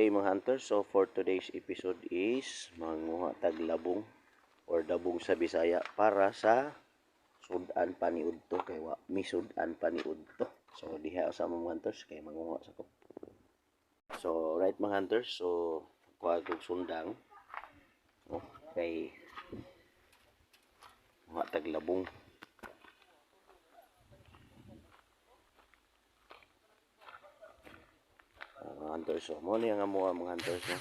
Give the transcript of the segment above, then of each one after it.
Okay, mga hunters, so for today's episode is manguha tag labong or dabong sa Bisaya para sa sudan paniudto kay wa mi sudan paniudto. So diha sa mga hunters kay manguha sa ko. So right, mga hunters, so kuha kog sundang, oh, kay manguha tag labong. Mga hunters, so mo ni ang amo, mga hunters, no.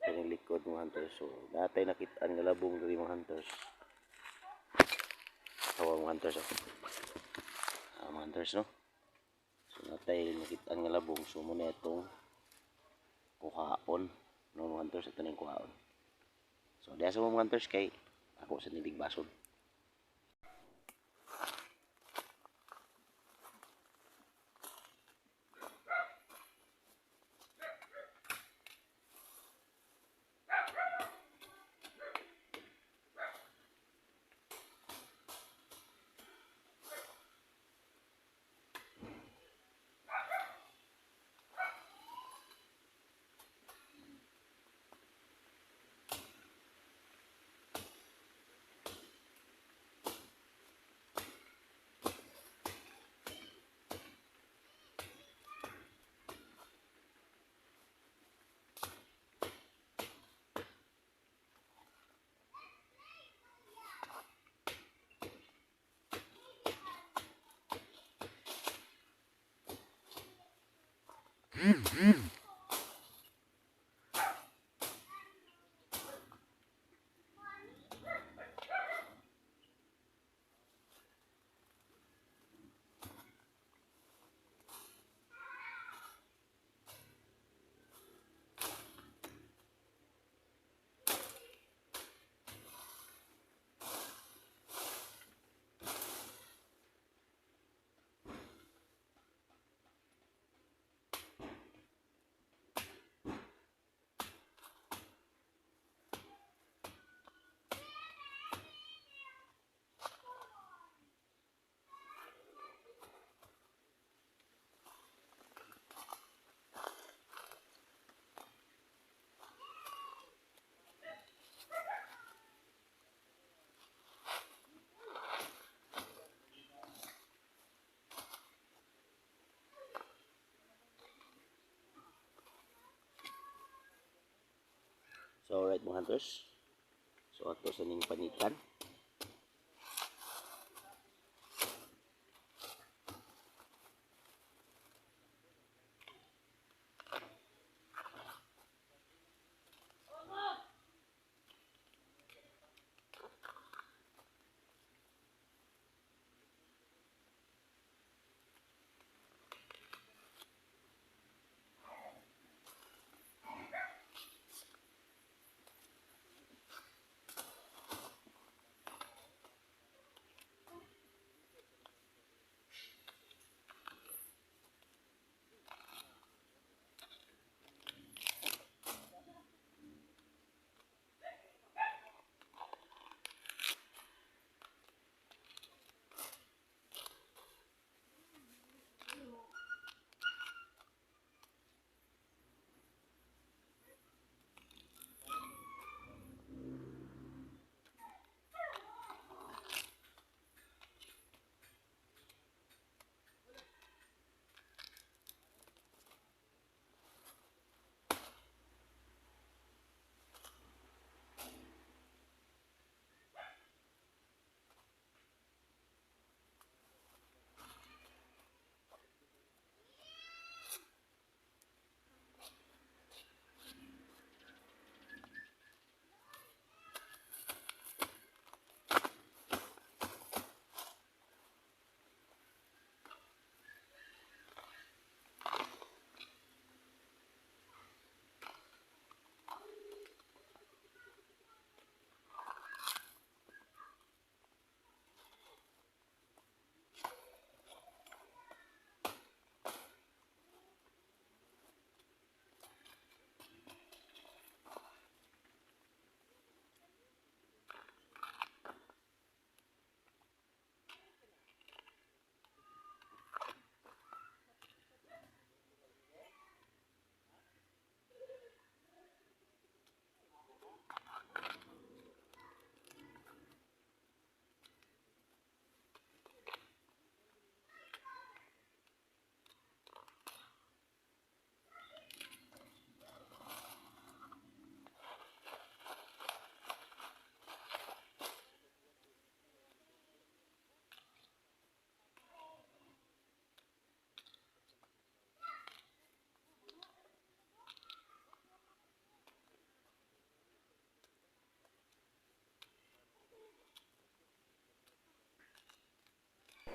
Kining likod, mga hunters, so natay nakitaan nga labong diri, mga hunters. Tawa, mga hunters, oh. Ah, mga hunters, no. So natay nakitaan nga labong, so mo na itong kuhaon, no, mga hunters, ito na yung kuhaon. So diha sa mga hunters kay ako sa nilig basod. So right, mga hunters. So ato sa ning panitan.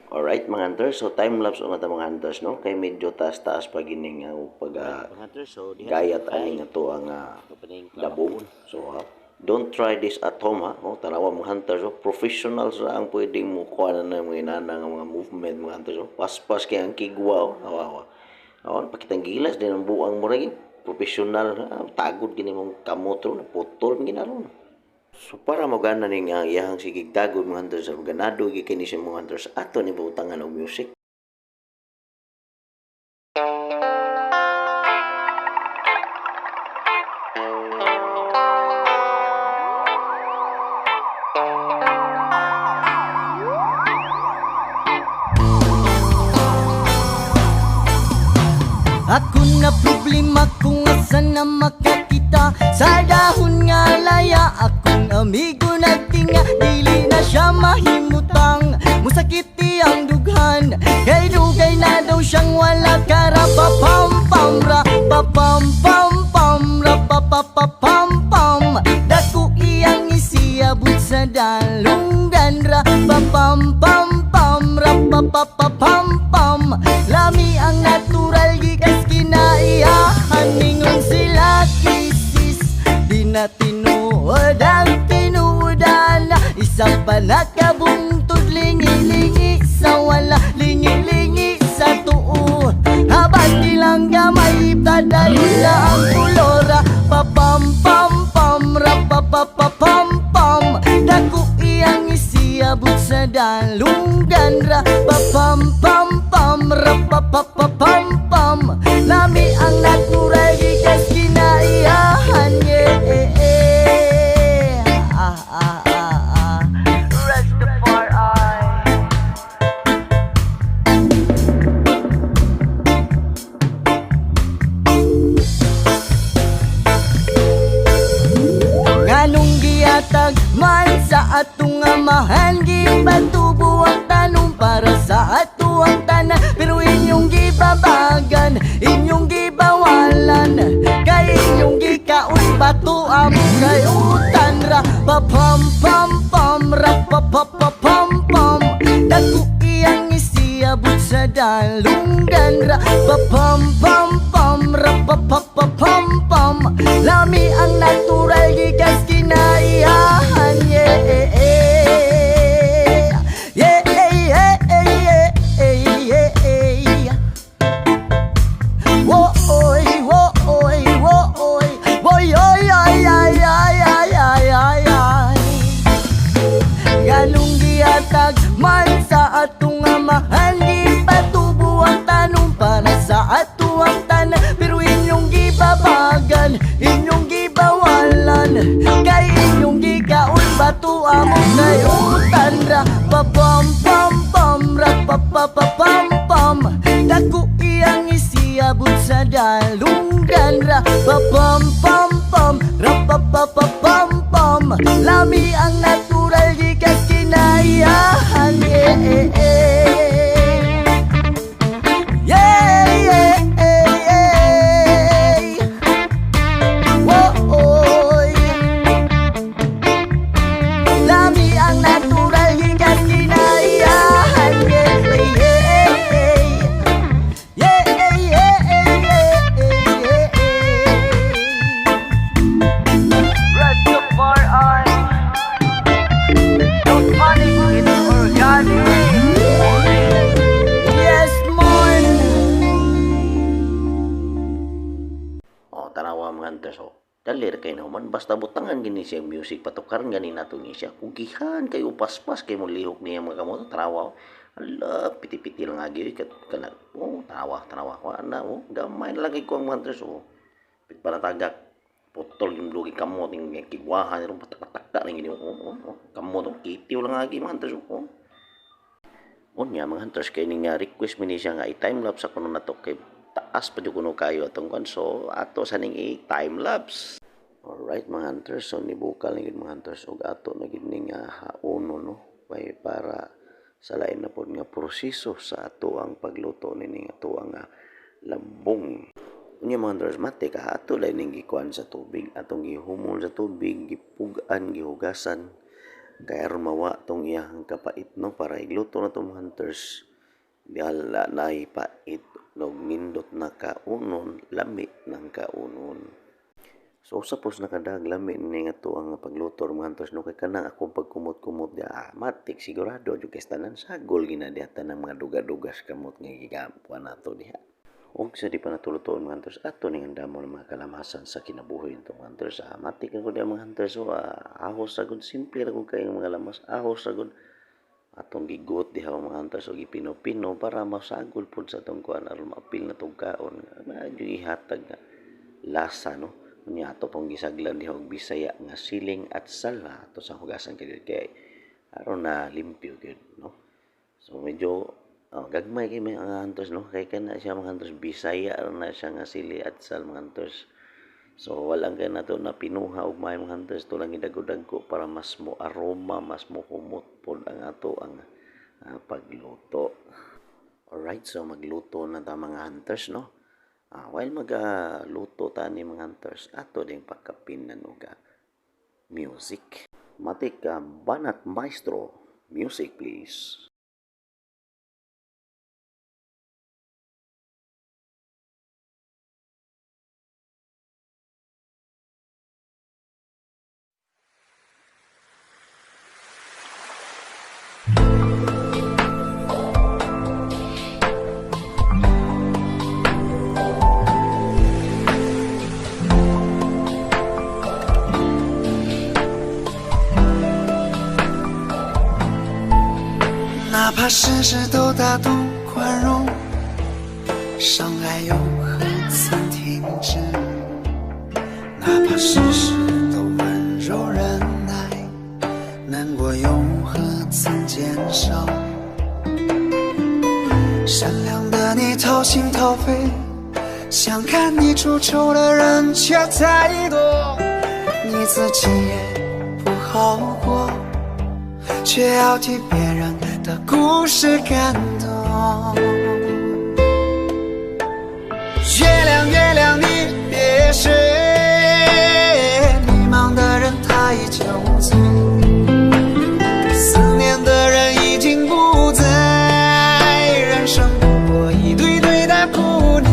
Alright, mga hunters, so time lapse nga ta, mga hunters, no, kay medyo taas-taas pa gining pag Mga hunters, so diha gayat sa ani nga to ang dabong. So don't try this at home, ha. Oh, tanawa, mga hunters, oh, professionals ra ang pwedeng mo kuha na ng mga inana nga mga movement, mga hunters, oh. Paspas kay ang kigwa, oh. Awa awa. Oh, pakitang gilas din ang buang mo rin professional, ha? Tagod gini mong kamot ro, putol ginaron. So para mogana ni nga iyahang sigig tagod, mga hunters, ganado gyud kini siya, mga hunters, ato ni butangan og music. Ako na problema kung asa na makakita sa dahon nga laya. Akong amigo nagtinga, dili na siya mahimutang. Musakit ang dughan kay dugay na daw siyang wala kara. Pa pam pam ra pa pam pam pam ra pa pa pa pam pam. Dako iyang isiyabot sa dalunggan ra pa pam pam pam ra pa pa pa pam pam. Lami ang natural gikas kinaiyahan. Ningon sila kisis di na tinuod ang tinuodan. Isa pa nakabungtod, lingi-lingi sa wala, lingi-lingi sa tuo. Habang ilang gamay tadayon na ang kolora. Pa pam pam pam ra pa pa pa pam pam. Dako iyang isiyabot sa dalunggan ra pa pam pam pam ra pa pa pa pam pam. Lami ang natural gikas kinaiyahan, yeah. Ah ah ah ah. Rastafari. Nganong giatag man sa atong amahan, gipatubo ang tanom para sa ato ang tanan. Pero inyong gibabagan, inyong gibawalan, kay inyong gikaon bato amo kay utan ra. Pa pam pam pam ra pa pa pa pam pam. Dako iyang isiyabot sa dalunggan ra pa pam pam pam ra pa pa pa pam pam. Lami ang natural gikas kinaiyahan, yeah. Woy, woy, woy, woy, oy, ay, ay, ay, ay, ay, ay, ay. Ganong giatag man sa atong amahan, gipatubo ang tanom para sa ato ang tanan. Pero inyong gibabagan, inyong gibawalan, kay inyong gikaon bato amo kay utan ra. Pa pam pam pam ra pa pa pa pam pam. Dako iyang isiyabot sa dalunggan ra pa pam pam pam ra pa pa pa pam pam. Lami ang natural gikas kinaiyahan, yeah. Woy. Lami ang natural gikas kinaiyahan, yeah. Rastafari. Don't panic, it's organic. Yes, man. Oh, tanawa, mga hunters, oh. Dali ra kay naman basta butangan gini siya music, patukaran gani nato ni siya. Kugihan kayo, paspas kay mo lihok niya mga kamot, tanawa, oh. Ala, piti-piti lang agi kat kana. Oh, tanawa, tanawa. Wa na, oh, gamay na lang kay ko ang mga hunters, oh. Pit panatagak putol yung lugi kamot yung kigwahan ron patak-patak ning gini, oh. Kamot, oh, kitiw lang agi, mga hunters, oh. Unya, mga hunters, kay ning nga request mi ni siya nga i-time lapse ako nato kay taas pa jud kuno kayo atong kwan, so ato sa ning i-time lapse. Alright, mga hunters, so nibukal na gyud, mga hunters, ug ato na gyud ning haono, no, kay para sa lain na pod nga proseso sa ato ang pagluto nining ato ang labong. Unya, mga hunters, mate ka ato lang ning gikuan sa tubig, atong gihumol sa tubig, gipug-an, gihugasan. Kay aron mawa tong iyahang kapait, no, para igluto na to, mga hunters, wala na pait og nindot na kaunon, lami ng kaunon. So usa pos nakadag lami ni nga to ang pagluto, mga hunters, no, kay kanang akong pagkumot-kumot diha, matik sigurado jud kay tanan sagol gina diha tanang mga duga-dugas kamot nga gigampuan nato diha. Ug sa di pa natulutoon, mga hunters, ato ning andamon ang mga kalamasan sa kinabuhi nito, mga hunters. Matik ako diha, mga hunters. So ahos ra gud, simple ra gud kay mga lamas, ahos ra gud atong gigot diha, mga hunters, og gipino-pino para masagol pud sa atong kuan aron maapil na tong kaon, medyo ihatag nga lasa, no. Unya ato pong gisaglan diha og Bisaya nga siling at sala, ato sa hugasan kay kay aron na limpyo gyud, no. So medyo gagmay kay mga hunters, no, kay kana siya, mga hunters, Bisaya ra na siya nga sili at sal, mga hunters. So walang kay nato na pinuha og may, mga hunters, to lang gidagko-dagko para mas mo aroma, mas mo humot pod ang ato ang pagluto. Alright, so magluto na ta, mga hunters, no. While magluto ta ni, mga hunters, ato ding pagkapinan og music. Matik Banat Maestro, music please. 哪怕事事都大度宽容，伤害又何曾停止？哪怕事事都温柔忍耐，难过又何曾减少？善良的你掏心掏肺，想看你出丑的人却太多，你自己也不好过，却要替别人的故事感动。月亮，月亮，你别睡，迷茫的人他已憔悴，思念的人已经不在，人生不过一堆堆的苦念。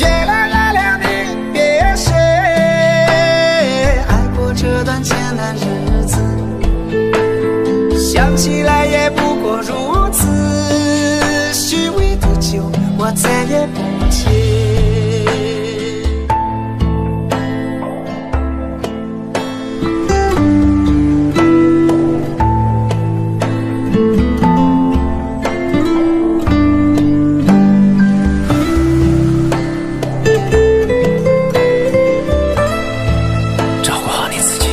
月亮，月亮，你别睡，爱过这段艰难日子，想起来也不过如此。虚伪的酒，我再也不接。照顾好你自己，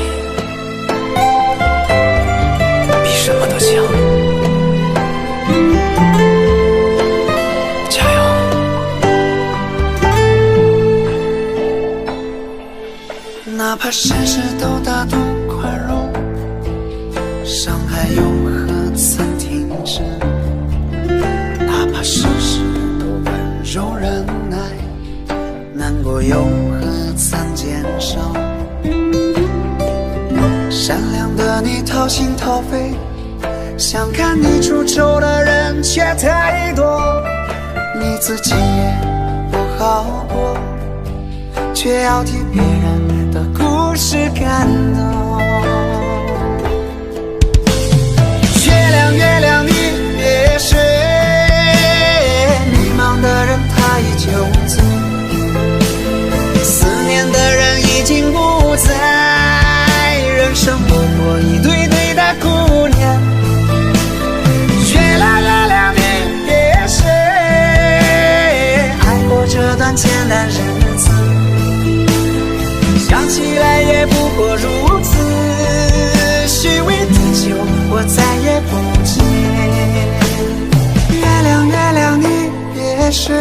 比什么都强。加油！哪怕事事都大度宽容，伤害又何曾停止？哪怕事事都温柔忍耐，难过又何曾减少？善良的你掏心掏肺，想看你出丑的人却太多，你自己也不好过，却要替别人的故事感动。月亮，月亮，你别睡，迷茫的人他已憔悴，思念的人已经不在，人生不过一堆堆的苦念。月亮，月亮，你别睡，爱过这段艰难日子，想起来也不过如此。虚伪的酒，我再也不接。月亮，月亮，你别睡，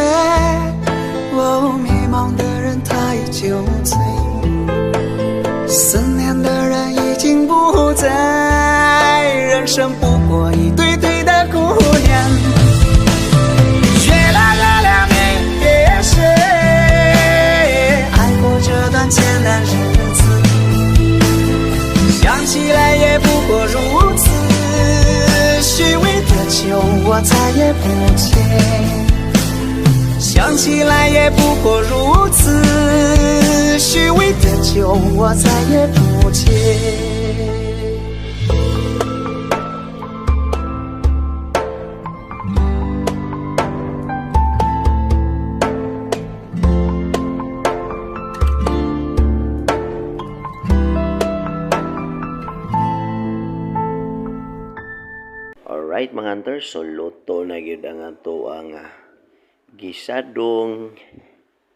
哦，迷茫的人他已憔悴，思念的人已经不在，人生不过一堆堆的苦念。月亮，月亮，你别睡，爱过这段艰难日子，想起来。也不过如此。虚伪的酒我再也不接，想起来也不过如此。虚伪的酒我再也不接。 Alright, mga hunters, so luto na gyud ang ato ang gisadong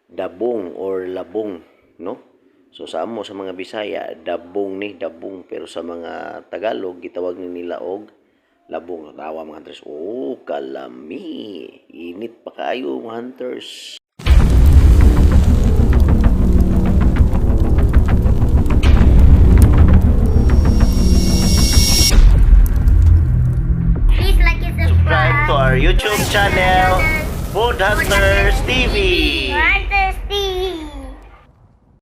dabong or labong, no? So sa amo sa mga Bisaya, dabong ni dabong, pero sa mga Tagalog gitawag ni nila og labong. Tawa, mga hunters. Oh, kalami. Init pa kaayo, mga hunters. Please like and subscribe Subscribe to our YouTube channel, Food Hunters TV. Alright.